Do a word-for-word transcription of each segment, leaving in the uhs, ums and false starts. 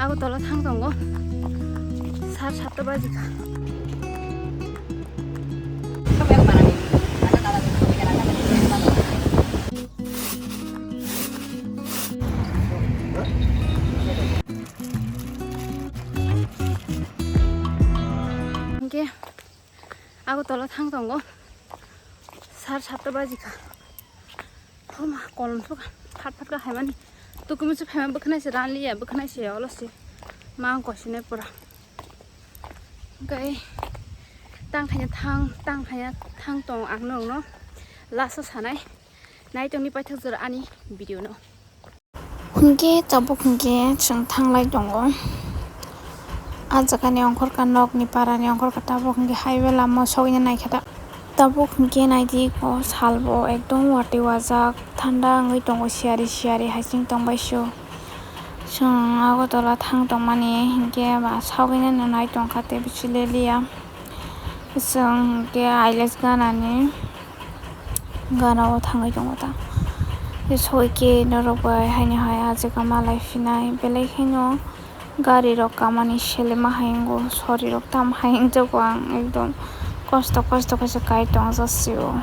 Agartala thang tongo. Sar satta baji kha. Hingke Agartala thang tongo. Sar satta baji kha. Homa, kolom suka. Phat phat kha haimani. Tukumi se phaima bwkhanai se ranliya, bwkhanai se olo se. Ma ang kosinai pura. Hingke tang khaina thang, tang khaina thang tong ang nongno. Last o sanai. Nai tongni paithak jora ani video no. Hingke tabuk hingke chwng thanglai tongo. A jaga ni ongkhorka, nok ni para ni ongkhorka, tabuk hingke highway lama o sogwi naikha ta. Tabuk hingke naidi ko sal bo ekdom watwi wajak, thanda wngwi tongo, siyari siyari hai chwng tongbai sio. Chwng Agartala thang tongmani hingke ba sogwi nai tongkha tei bisingo lelia. Chwng hingke Ailes ganani gana o thangwi tongo ta. Tei sogwi khe norok bai haino hai ah jaga malai phinai, belai kheno gari rok kamani selema hai wngo, sori rok tam hai wngjago, ang ekdom kosto kosto khe se kai tongjak sio.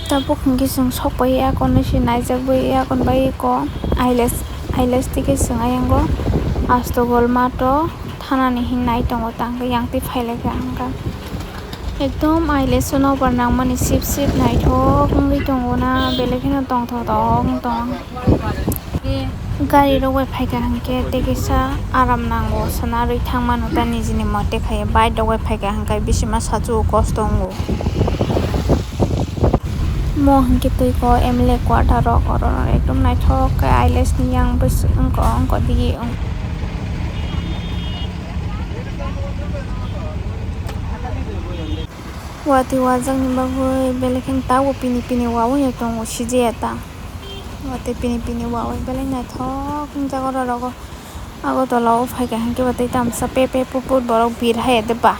Tabuk hingke chwng sokbai ya, konwi se naijak bai ya, konbai ko Ailes, Ailes tike chwng ayango Astogol mato thanani hin nai tongo, tang khe yang twi phai lai kha ang kha. Ekdom Ailes o nokbar nangmani sip sip naithok wngwi tongo na, belai kheno tongthok tok wng tongo. Gari rok bai phaikha hingke tei kisa aram nango, sana rwi thang mano ta nijini mote khai, bike rok bai phaikha hingke bisima sachu kosto wngo. Mo hingke twi ko M L A quarter rok, oro no ekdom naithok khe Ailes ni yang bwswk wngko wngko digi wng. Watwi wajakni bagwi belai kheno tabuk pini pini wawi tongo, sijaya ta. Watwi pini pini wawi belai naithok wngjago oro rogo. Agartala o phaikha hingke watwi tamsa pe pe put put borok bir hai de ba.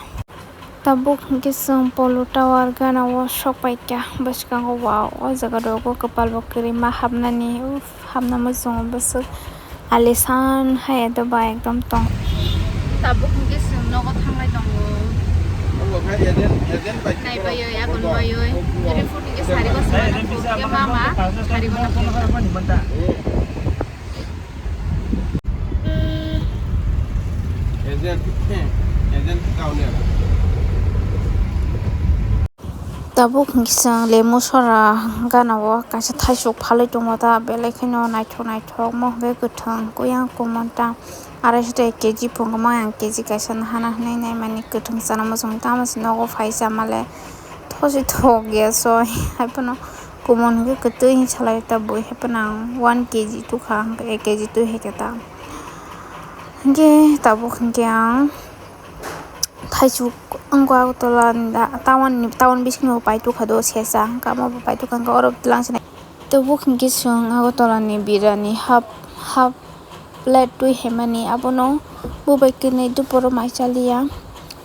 Tabuk hingke chwng Polo Tower gana o sok paikha, bwskango wow, o jaga rogo kwpal bo kwrwi ma hapnani, uff, hapna muchungo bwswk. Alisan hai edo ba ekdom tong. Tabuk hingke chwng nogo thanglai tongo. Naibai oi, yakon bai oi. Jodi photo hingke sari go sari go, hingke mama sari go no. Agent, agent kaune. Tabuk hingke chwng lemo sora gana o kaisa thaisok phalwi tongo ta, belai kheno naithok naithok, mo hwnkhe kwthwng, kuyang, kwmwntang, arai sota ek kg phunukma, ang kg kaisa no hana hinwi naimani, kwthwng chana muchungma, tamo se nogo phai chamale thosithok ya soi, haiphano kwmwn hwnkhe kwtwi hinwi salai ta bui, haiphano ang one kg tukha, hwnkhe ek kg twi hai khe ta, hwnkhe tabuk hwnkhe ang. Thaisuk wngkha Agartala ni da-, town ni, town bisingo pai tukha do sesa, hwnkhe omo bo pai tukha, hwnkhe oro twlang sinai. Tabuk hwnkhe chwng Agartala ni birani half, half plate twi haimani, abono bubai kwnwi duporo mai chaliya,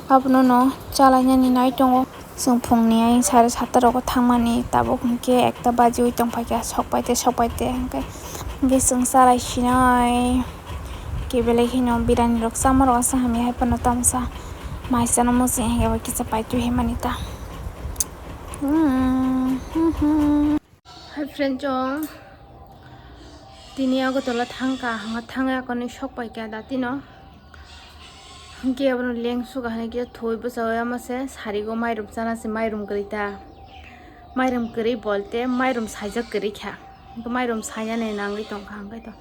abono no chalainani nai tongo. Chwng phungni ayang sare satta rogo thangmani, tabuk hwnkhe ekta bajiui tongphaikha, sokpaite, sokpaite, hwnkhe, hwnkhe chwng chalai sinai. Khe belai kheno birani rok chamorok aswk hamya hai phano tamsa mai chana muchung ya, hwnkhe bo kisa paitwi hai mani ta. Hmm, hmm, hmm. Hi friend chong, tini Agartala thangkha, hwnba thangwi akonwi sokpaikha datino. Hwnkhe abono lengsuka hwnwi kisa thwi bwchawi ama se sarigo mairum chana se mairum kwrwi ta. Mairum kwrwi bolte mairum saijak kwrwi kha. Hwnkhe mairum sainani nangwi tongkha hwnkhe to.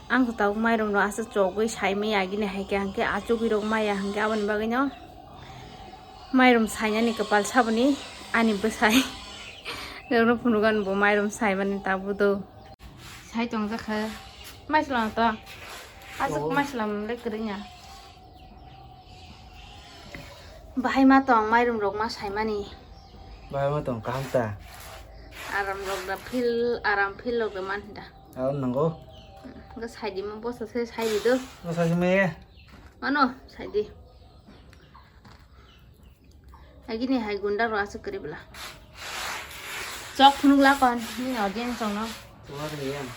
Ang to tabuk mairum rok aswk chogwi saimaya agini hai khe, hwnkhe achugwi rok maya hwnkhe aboni bagwino mairum sainani kwpal saboni ani bwsai. Norokno phunukgo ani bo mairum saimani tabuk do. Sai tongjak kha. Mai swlam to. Aswk mai swlam le kwrwngya. Bahai ma tong mairum rok ma saimani. Bahai ma tong kaham ta. Aram rok da feel, aram feel rok da man da. Aw nango. Ga saidi ma bosa se saidi do. Bosa se me. Mano saidi. Agini hai gunda rok aswk kwrwi bwla. Chok phunuk la kon, nini audience rok no. Tuwa de yan.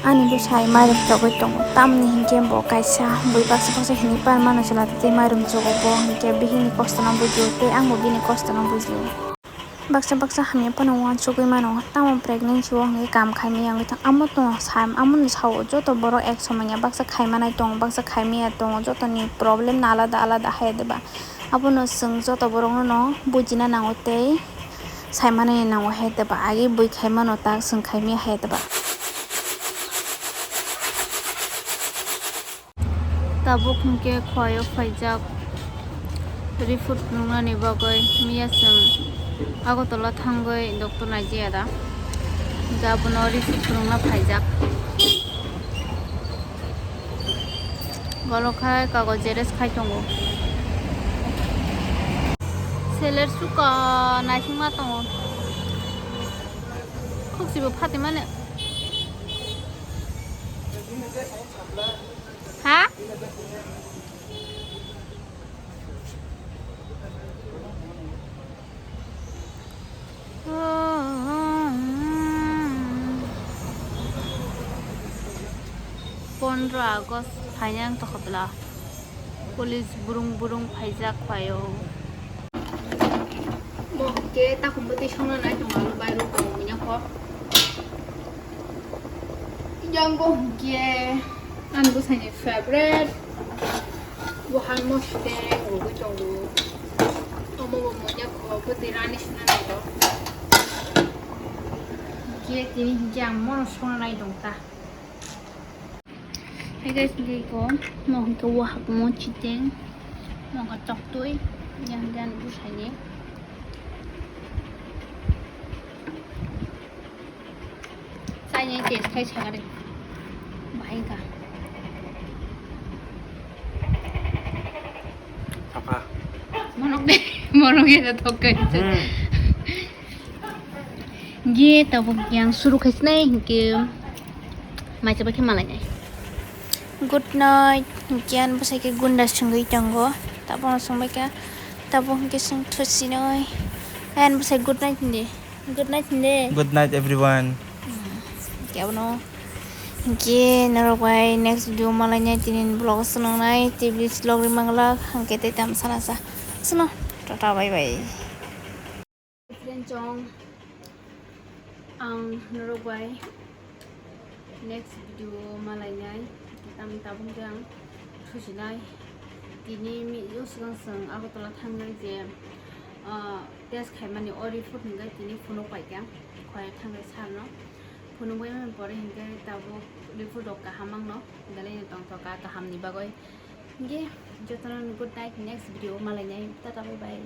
Ani bwsai mairum chogwi tongo, tamni hinkhe bo kaisa bui baksa baksa hinwi panmano chwla tei mairum chogo bo, hinkhe bihikni kostono bujio tei angbo bini kostono bujio. Baksa baksa hamya phano uansugwi mano, tamo pregnancy o hwnwi kam khaimaya wngwi thang, amo tongsa, amoni sao joto borok ek somanya baksa khaimanai tongo, baksa khaimaya tongo, jotoni problem no alada alada hai diba. Abono chwng joto borokno no bujina nango tei saimani nango hai diba, agi bui khaimano tak chwng khaimaya hai diba. Tabuk hwnkhe Khwaio phaijak report phunuknani bagwi miya chwng Agartala thangwi doctor naijaya da, hwnkhe abono report phunukna phaijak. Bolok hai kago xerox khai tongo. Seler suka naisingma tongo. Khuk sibo phatimani. Ha? Pondro August phainai wng tongkha bwla. Police burung burung phaijak phaio. Mo hwnkhe takhumbo tei songna nai tongo, alo bai rw tongo, muiya kho. Yang bo hwnkhe ani bwsaini favorite. Bo hai mosodeng rwgwi tongo. Omo bo muiya kho, bo tei rani songna nai tongo. Hwnkhe tini hwnkhe ang mono songna nai tong ta. Hey guys, hwnkhe iko, mo hwnkhe wahak mo chiteng, mo hwnkhe toktwi, yang hwnkhe ani bwsaini. Saini test khai sakari, bahai wngkha. Thokha. Monok de, monok ya thokha. Hmm. Ge tabuk yang suru khaisnai hwnkhe maisa bai khe malainai. Good night. Hwnkhe ani bwsai khe gunda swngwi tongo. Tabukno swngbai kha. Tabuk hwnkhe swng thusinoi. Ani bwsai good night hindi. Good night hindi. Good night, everyone. Hwnkhe abono hwnkhe norok bai next video malainai, tini vlog o swnamnai, tei vlog ri manglak hwnkhe tei tamo sana sa. Swno. Tata, bye bye. Friend chong, ang norok bai next video malainai, tam tabuk khe ang thusinai. Tini mih o swkang swng Agartala thangnai je, ah, test khaimani o report hwnkhe tini phunuk paikha, Khwaio thangnai sir no. Phunuk bai mani pore hwnkhe tabuk report rok kaham wngno, belai no tongthokha kaham ni bagwi. Hwnkhe jotono good night, next video o malainai, tata bye bye.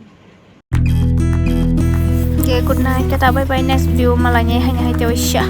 Hwnkhe good night, tata bye bye, next video o malainai haino hai tei waisa.